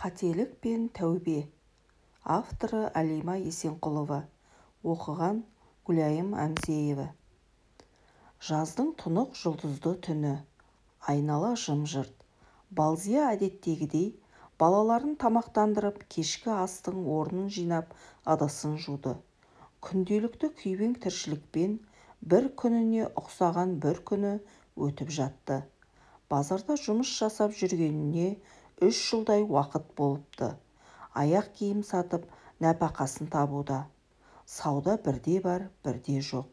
Қателік пен тәубе. Авторы Әлима Есенқұлова. Оқыған Гүлайым Әмзеева. Жаздың тұнық жұлдызды түні. Айнала жым-жырт. Балзия әдеттегідей балаларын тамақтандырып, кешкі астың орнын жинап, ыдысын жуды. Күнделікті күйбең тіршілікпен бір күніне ұқсаған бір күні өтіп жатты. Базарда жұмыс жасап жүргеніне 3 жылдай уақыт болыпты. Аяқ киім сатып, нәпақасын табуда. Сауда бірде бар, бірде жоқ.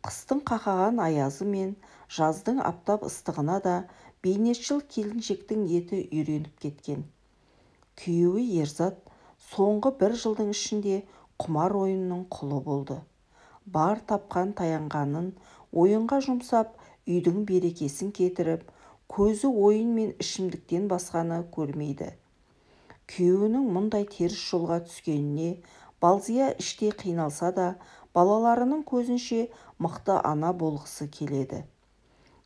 Қыстың қақаған аязы мен жаздың аптап ыстығына да бейнетшіл келіншектің еті үйреніп кеткен. Күйеуі Ерзат соңғы бір жылдың ішінде құмар ойынның құлы болды. Бар тапқан таянғанын ойынға жұмсап, үйдің берекесін кетіріп, көзі ойын мен ішімдіктен басқаны көрмейді. Күйеуінің мұндай теріс жолға түскеніне Балзия іштей қиналса да, балаларының көзінше мықты ана болғысы келеді.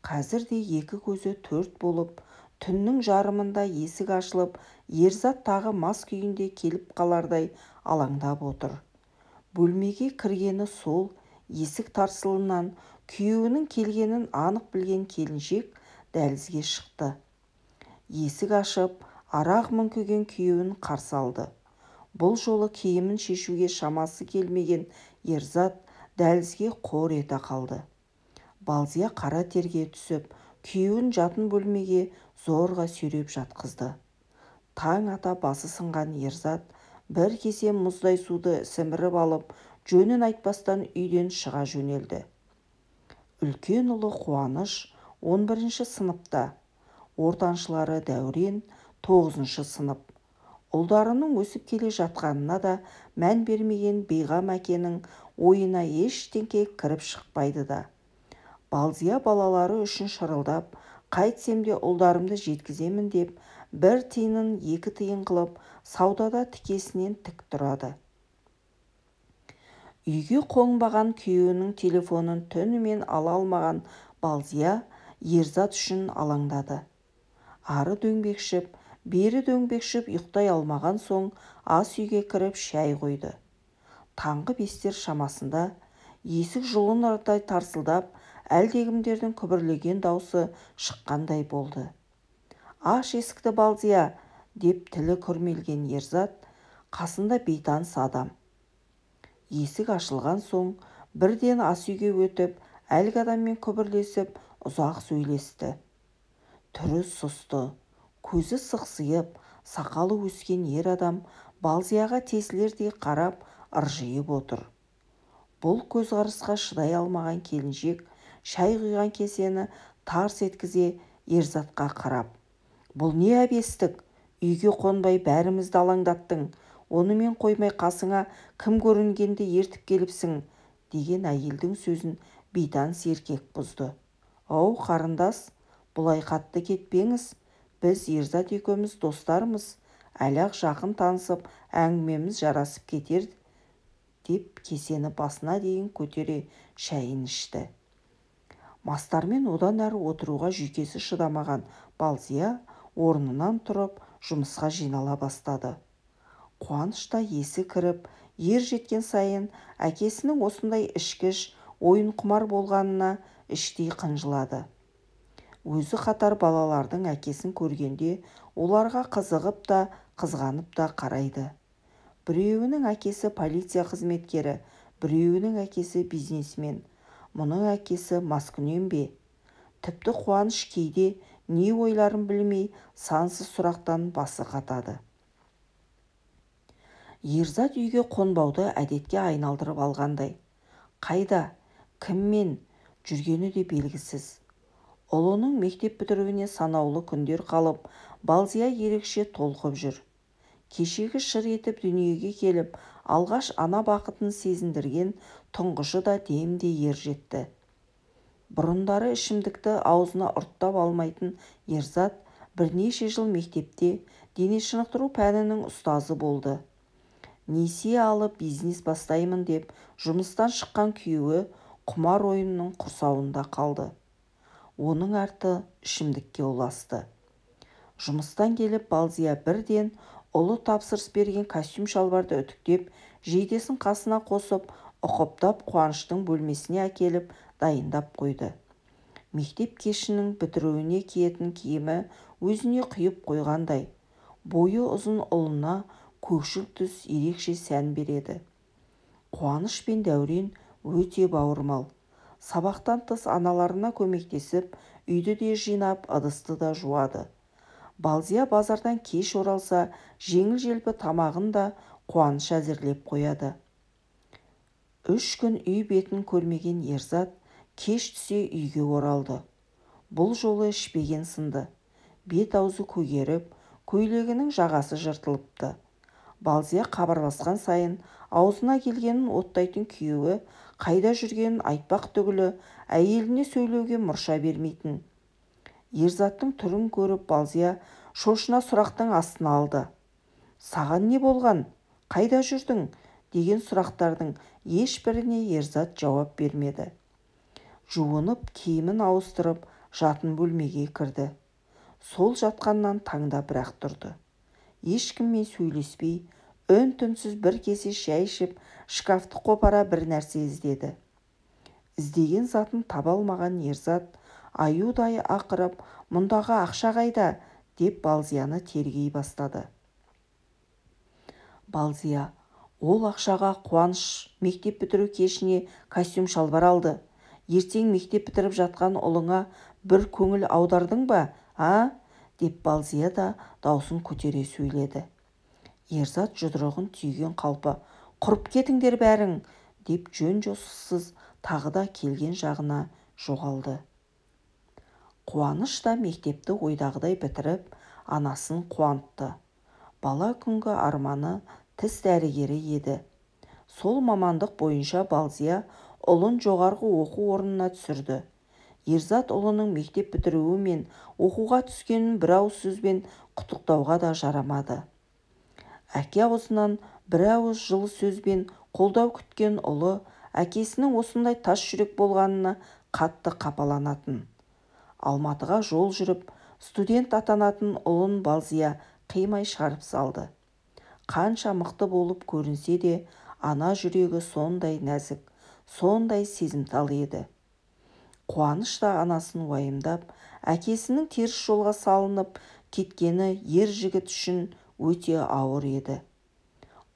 Қазір де екі көзі төрт болып, түннің жарымында есік ашылып, Ерзат тағы мас күйінде келіп қалардай алаңдап отыр. Бөлмеге кіргені сол, есік тарсылынан күйеуінің келгенін анық білген келіншек дәлізге шықты. Есік ашып, арақ мүңкіген күйеуін қарсы алды. Бұл жолы киімін шешуге шамасы келмеген Ерзат дәлізге қор ете қалды. Балзия қара терге түсіп, күйеуін жатын бөлмеге зорға сүйреп жатқызды. Таң ата басы сынған Ерзат бір кесе мұздай суды сіміріп алып, жөнін айтпастан үйден шыға жөнелді. Үлкен ұлы Қуаныш 11-ші сыныпта, ортаншылары Дәурен 9-шы сынып. Ұлдарының өсіп келе жатқанына да мән бермеген бейғам әкенің ойына ештеңке кіріп шықпайды да. Балзия балалары үшін шырылдап, қайтсем де ұлдарымды жеткіземін деп, бір тиынын екі тиын қылып, саудада тікесінен тік тұрады. Үйге қонбаған күйеуінің телефонын түнімен ала алмаған Балзия Ерзат үшін алаңдады. Ары дөңбекшіп, бері дөңбекшіп ұйықтай алмаған соң ас үйге кіріп шай қойды. Таңғы 5-тер шамасында есік жұлынардай тарсылдап, әлдекімдердің күбірлеген даусы шыққандай болды. «Аш есікті, Балзия!» деп тілі күрмелген Ерзат қасында бейтаныс адам. Есік ашылған соң бірден ас үйге өтіп, әлгі адаммен күбірлесіп ұзақ сөйлесті. Түрі сұсты, көзі сықсиып, сақалы өскен ер адам Балзияға тесілердей қарап ыржиып отыр. Бұл көзқарасқа шыдай алмаған келіншек шай құйған кесені тарс еткізе Ерзатқа қарап, «Бұл не әбестік? Үйге қонбай бәрімізді алаңдаттың, онымен қоймай қасыңа кім көрінгенді ертіп келіпсің», деген әйелдің сөзін бейтаныс еркек бұзды. «Ау, қарындас, бұлай қатты кетпеңіз, біз Ерзат екеуміз достармыз, әлі-ақ жақын танысып, әңгімеміз жарасып кетер», деп кесені басына дейін көтере шайын ішті. Мастармен одан әрі отыруға жүйкесі шыдамаған Балзия орнынан тұрып, жұмысқа жинала бастады. Қуаныш та есі кіріп, ер жеткен сайын әкесінің осындай ішкіш, ойынқұмар болғанына іштей қынжылады. Өзі қатар балалардың әкесін көргенде оларға қызығып та, қызғанып та қарайды. Біреуінің әкесі полиция қызметкері, біреуінің әкесі бизнесмен, мұның әкесі маскүнем бе? Тіпті Қуаныш кейде не ойларын білмей сансыз сұрақтан басы қатады. Ерзат үйге қонбауды әдетке айналдырып алғандай. Қайда, кіммен жүргені де белгісіз. Ұлының мектеп бітіруіне санаулы күндер қалып, Балзия ерекше толқып жүр. Кешегі шыр етіп дүниеге келіп, алғаш ана бақытын сезіндірген тұңғышы да демде ер жетті. Бұрындары ішімдікті аузына ұрттап алмайтын Ерзат бірнеше жыл мектепте дене шынықтыру пәнінің ұстазы болды. Несие алып бизнес бастаймын деп жұмыстан шыққан күйеуі құмар ойынның құрсауында қалды. Оның арты ішімдікке ұласты. Жұмыстан келіп Балзия бірден Ұлы тапсырыс берген костюм-шалбарды үтіктеп, жейдесін қасына қосып, ұқыптап Қуаныштың бөлмесіне әкеліп дайындап қойды. Мектеп кешінің бітіруіне киетін киімі өзіне құйып қойғандай. Бойы ұзын ұлына көкшіл түс ерекше сән береді. Қуаныш пен Дәурен өте бауырмал. Сабақтан тыс аналарына көмектесіп, үйді де жинап, ыдысты да жуады. Балзия базардан кеш оралса, жеңіл-желпі тамағын да Қуаныш әзірлеп қояды. 3 күн үй бетін көрмеген Ерзат кеш түсе үйге оралды. Бұл жолы ішпеген сынды. Бет аузы көгеріп, көйлегінің жағасы жыртылыпты. Балзия хабарласқан сайын аузына келгенін оттайтын күйеуі қайда жүргенін айтпақ түгілі әйеліне сөйлеуге мұрша бермейтін. Ерзаттың түрін көріп Балзия шошына сұрақтың астына алды. Саған не болған? Қайда жүрдің? Деген сұрақтардың ешбіріне Ерзат жауап бермеді. Жуынып, киімін ауыстырып, жатын бөлмеге кірді. Сол жатқаннан таңда бірақ тұрды. Ешкіммен сөйлеспей, үн-түнсіз бір кесе шай ішіп, шкафты қопара бір нәрсе іздеді. Іздеген затын таба алмаған Ерзат аюдай ақырып, мұндағы ақша қайда? Деп Балзияны тергей бастады. Балзия, ол ақшаға Қуаныш мектеп бітіру кешіне костюм-шалбар алды. Ертең мектеп бітіріп жатқан ұлыңа бір көңіл аудардың ба, а? Деп Балзия да даусын көтере сөйледі. Ерзат жұдырығын түйген қалпы, құрып кетіңдер бәрің, деп жөн-жосықсыз тағы да келген жағына жоғалды. Қуаныш та мектепті ойдағыдай бітіріп, анасын қуантты. Бала күнгі арманы тіс дәрігері еді. Сол мамандық бойынша Балзия ұлын жоғарғы оқу орнына түсірді. Ерзат ұлының мектеп бітіруі мен оқуға түскенін бір ауыз сөзбен құттықтауға да жарамады. Әке аузынан бір ауыз жылы сөзбен қолдау күткен ұлы әкесінің осындай тас жүрек болғанына қатты қапаланатын. Алматыға жол жүріп, студент атанатын ұлын Балзия қимай шығарып салды. Қанша мықты болып көрінсе де, ана жүрегі сондай нәзік, сондай сезімтал еді. Қуаныш та анасын уайымдап, әкесінің теріс жолға салынып кеткені ер жігіт үшін өте ауыр еді.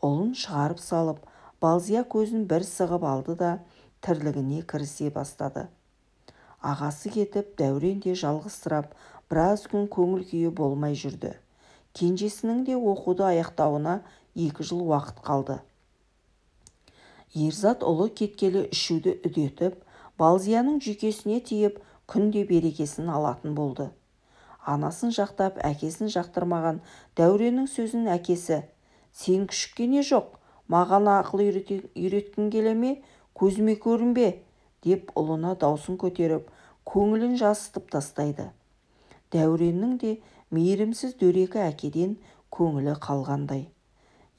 Ұлын шығарып салып, Балзия көзін бір сығып алды да тірлігіне кірісе бастады. Ағасы кетіп, Дәурен де жалғызсырап, біраз күн көңіл күйі болмай жүрді. Кенжесінің де оқуды аяқтауына 2 жыл уақыт қалды. Ерзат ұлы кеткелі ішуді үдетіп, Балзияның жүйкесіне тиіп, күнде берекесін алатын болды. Анасын жақтап, әкесін жақтырмаған Дәуреннің сөзін әкесі, «Сен күшікке не жоқ, маған ақыл үйреткің келе ме, көзіме көрінбе», деп ұлына даусын көтеріп, көңілін жасытып тастайды. Дәуреннің де мейірімсіз дөрекі әкеден көңілі қалғандай.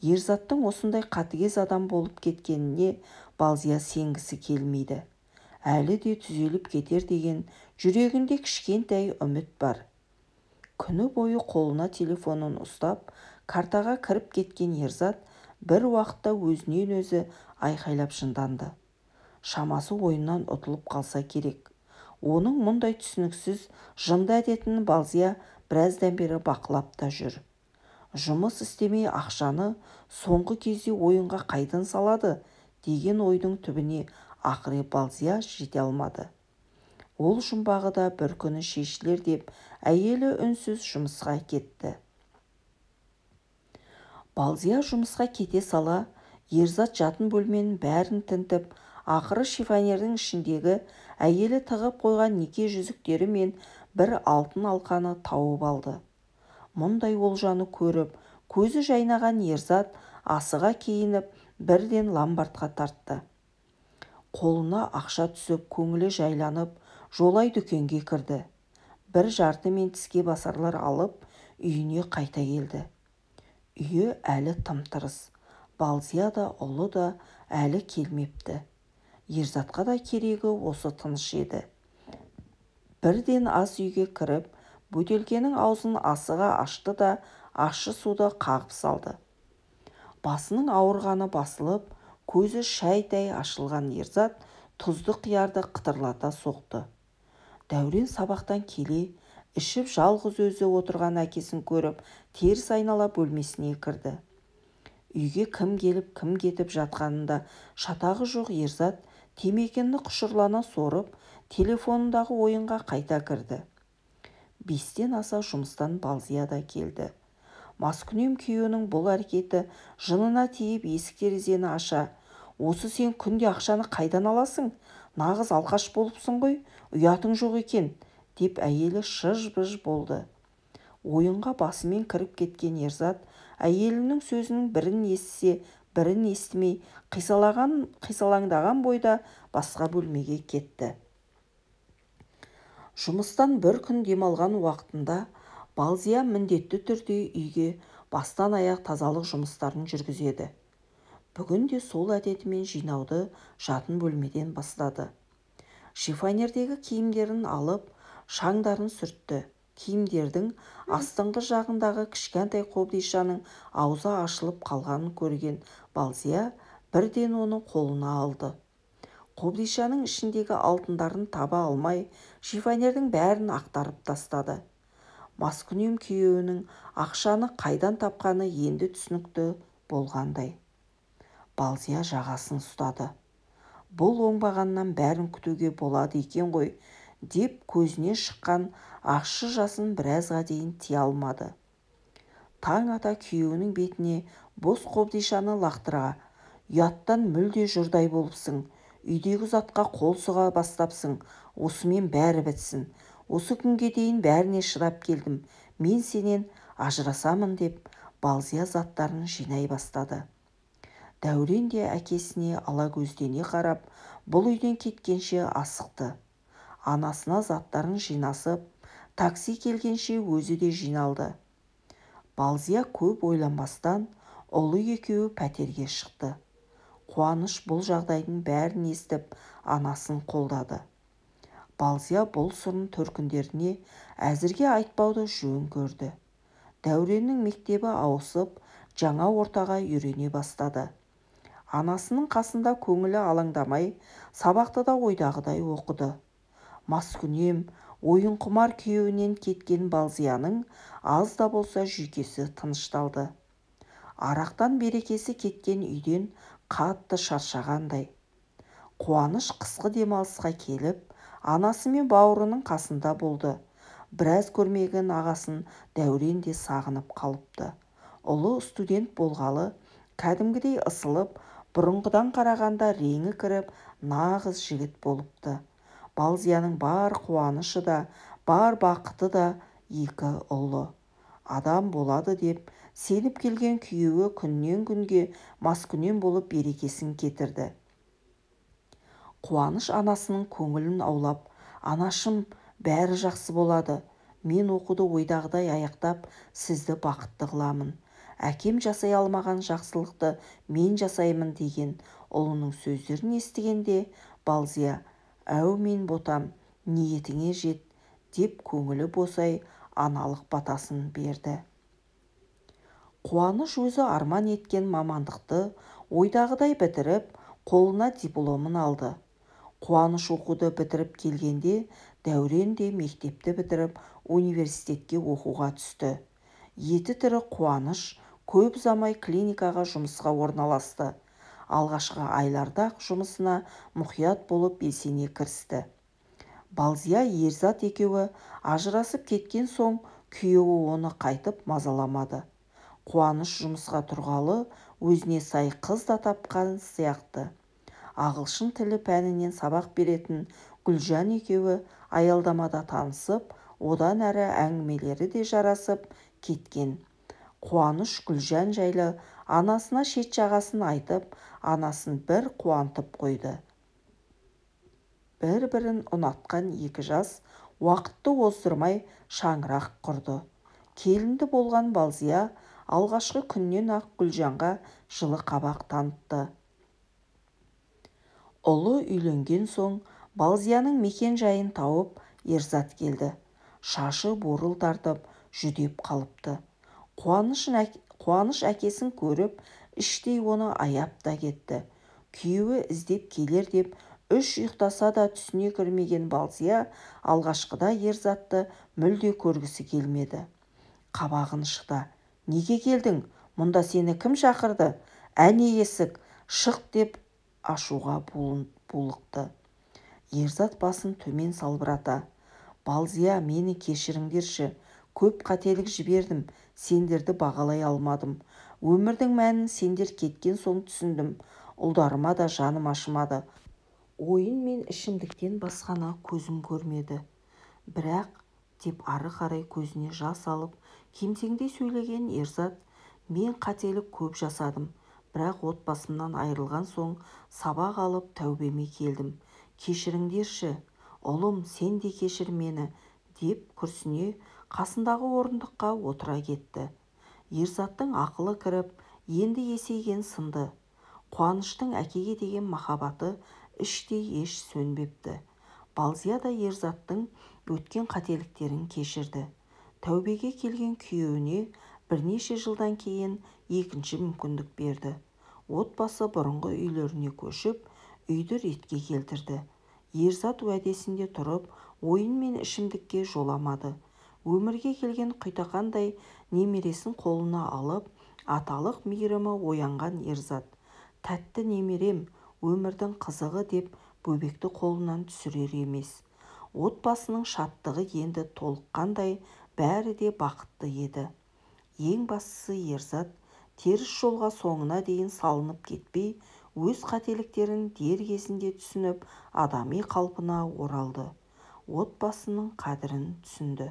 Ерзаттың осындай қатыгез адам болып кеткеніне Балзия сенгісі келмейді. Әлі де түзеліп кетер деген жүрегінде кішкентай үміт бар. Күні бойы қолына телефонын ұстап, картаға кіріп кеткен Ерзат бір уақытта өзінен өзі айқайлап жынданды. Шамасы ойыннан ұтылып қалса керек. Оның мұндай түсініксіз жынды әдетін Балзия біраздан бері бақылап та жүр. Жұмыс істемей ақшаны соңғы кезде ойынға қайдан салады деген ойдың түбіне ақыры Балзия жете алмады. Ол жұмбағы да бір күні шешілер деп әйелі үнсіз жұмысқа кетті. Балзия жұмысқа кете сала, Ерзат жатын бөлменің бәрін тінтіп, ақыры шифонердің ішіндегі әйелі тығып қойған неке жүзіктері мен бір алтын алқаны тауып алды. Мұндай олжаны көріп, көзі жайнаған Ерзат асыға киініп, бірден ломбардқа тартты. Қолына ақша түсіп, көңілі жайланып, жолай дүкенге кірді. Бір жарты мен тіске басарлар алып, үйіне қайта келді. Үйі әлі тым-тырыс. Балзия да, ұлы да әлі келмепті. Ерзатқа да керегі осы тыныш еді. Бірден ас үйге кіріп, бөтелкенің аузын асыға ашты да ащы суды қағып салды. Басының ауырғаны басылып, көзі шәйтай ашылған Ерзат тұзды қиярды қытырлата соқты. Дәурен сабақтан келе ішіп жалғыз өзі отырған әкесін көріп, теріс айнала бөлмесіне кірді. Үйге кім келіп, кім кетіп жатқанында шатағы жоқ Ерзат темекіні құшырлана сорып, телефонындағы ойынға қайта кірді. 5-тен аса жұмыстан Балзия да келді. Маскүнем күйеуінің бұл әрекеті жынына тиіп, есік терезені аша, «Осы сен күнде ақшаны қайдан аласың? Нағыз алқаш болыпсың ғой, ұятың жоқ екен», деп әйелі шыж-быж болды. Ойынға басымен кіріп кеткен Ерзат әйелінің сөзінің бірін естісе, бірін естімей, қисалаңдаған бойда басқа бөлмеге кетті. Жұмыстан бір күн демалған уақытында Балзия міндетті түрде үйге бастан аяқ тазалық жұмыстарын жүргізеді. Бүгін де сол әдетімен жинауды жатын бөлмеден бастады. Шифонердегі киімдерін алып, шаңдарын сүртті. Киімдердің астыңғы жағындағы кішкентай қобдишаның аузы ашылып қалғанын көрген Балзия бірден оны қолына алды. Қобдишаның ішіндегі алтындарын таба алмай, шифонердің бәрін ақтарып тастады. Маскүнем күйеуінің ақшаны қайдан тапқаны енді түсінікті болғандай. Балзия жағасын ұстады. Бұл оңбағаннан бәрін күтуге болады екен ғой, деп көзінен шыққан ащы жасын біразға дейін тия алмады. Таң ата күйеуінің бетіне бос қобдишаны лақтыра, «Ұяттан мүлде жұрдай болыпсың, үйдегі затқа қол сұға бастапсың, осымен бәрі бітсін. Осы күнге дейін бәріне шыдап келдім, мен сенен ажырасамын», деп Балзия заттарын жинай бастады. Дәурен де әкесіне ала көздене қарап, бұл үйден кеткенше асықты. Анасына заттарын жинасып, такси келгенше өзі де жиналды. Балзия көп ойланбастан, ұлы екеуі пәтерге шықты. Қуаныш бұл жағдайдың бәрін естіп, анасын қолдады. Балзия бұл сырын төркіндеріне әзірге айтпауды жөн көрді. Дәуреннің мектебі ауысып, жаңа ортаға үйрене бастады. Анасының қасында көңілі алаңдамай, сабақты да ойдағыдай оқыды. Маскүнем, ойынқұмар күйеуінен кеткен Балзияның аз да болса жүйкесі тынышталды. Арақтан берекесі кеткен үйден қатты шаршағандай. Қуаныш қысқы демалысқа келіп, анасы мен бауырының қасында болды. Біраз көрмеген ағасын Дәурен де сағынып қалыпты. Ұлы студент болғалы кәдімгідей ысылып, бұрынғыдан қарағанда реңі кіріп, нағыз жігіт болыпты. Балзияның бар қуанышы да, бар бақыты да екі ұлы. Адам болады деп сеніп келген күйеуі күннен күнге маскүнем болып берекесін кетірді. Қуаныш анасының көңілін аулап, «Анашым, бәрі жақсы болады. Мен оқуды ойдағыдай аяқтап, сізді бақытты қыламын. Әкем жасай алмаған жақсылықты мен жасаймын», деген ұлының сөздерін естігенде Балзия, «Әумин ботам, ниетіңе жет», деп көңілі босай аналық батасын берді. Қуаныш өзі арман еткен мамандықты ойдағыдай бітіріп, қолына дипломын алды. Қуаныш оқуды бітіріп келгенде Дәурен де мектепті бітіріп, университетке оқуға түсті. Еті тірі Қуаныш көп ұзамай клиникаға жұмысқа орналасты. Алғашқы айларда-ақ жұмысына мұқият болып белсене кірісті. Балзия Ерзат екеуі ажырасып кеткен соң күйеуі оны қайтып мазаламады. Қуаныш жұмысқа тұрғалы өзіне сай қыз да тапқан сияқты. Ағылшын тілі пәнінен сабақ беретін Гүлжан екеуі аялдамада танысып, одан әрі әңгімелері де жарасып кеткен. Қуаныш Гүлжан жайлы анасына шет жағасын айтып, анасын бір қуантып қойды. Бір-бірін ұнатқан екі жас уақытты оздырмай шаңырақ құрды. Келінді болған Балзия алғашқы күннен-ақ Гүлжанға жылы қабақ танытты. Ұлы үйленген соң Балзияның мекен жайын тауып Ерзат келді. Шашы бурыл тартып, жүдеп қалыпты. Қуаныш әкесін көріп, іштей оны аяп та кетті. Күйеуі іздеп келер деп үш ұйықтаса да түсіне кірмеген Балзия алғашқыда Ерзатты мүлде көргісі келмеді. Қабағын шыта, «Неге келдің? Мұнда сені кім шақырды? Әне есік, шық!» деп ашуға булықты. Ерзат басын төмен салбырата, «Балзия, мені кешіріңдерші, көп қателік жібердім, сендерді бағалай алмадым. Өмірдің мәнін сендер кеткен соң түсіндім. Ұлдарыма да жаным ашымады. Ойын мен ішімдіктен басқаны көзім көрмеді. Бірақ», деп ары қарай көзіне жас алып, кемсеңдей сөйлеген Ерзат, «мен қателік көп жасадым, бірақ отбасымнан айырылған соң сабақ алып тәубеме келдім. Кешіріңдерші, ұлым, сен де кешір мені», деп күрсіне қасындағы орындыққа отыра кетті. Ерзаттың ақылы кіріп, енді есейген сынды. Қуаныштың әкеге деген махаббаты іштей еш сөнбепті. Балзия да Ерзаттың өткен қателіктерін кешірді. Тәубеге келген күйеуіне бірнеше жылдан кейін екінші мүмкіндік берді. Отбасы бұрынғы үйлеріне көшіп, үйді ретке келтірді. Ерзат уәдесінде тұрып, ойын мен ішімдікке жоламады. Өмірге келген құйтақандай немересін қолына алып, аталық мейірімі оянған Ерзат, «Тәтті немерем, өмірдің қызығы» деп бөбекті қолынан түсірер емес. Отбасының шаттығы енді толыққандай, бәрі де бақытты еді. Ең бастысы Ерзат теріс жолға соңына дейін салынып кетпей, өз қателіктерін дер кезінде түсініп, адами қалпына оралды. Отбасының қадірін түсінді.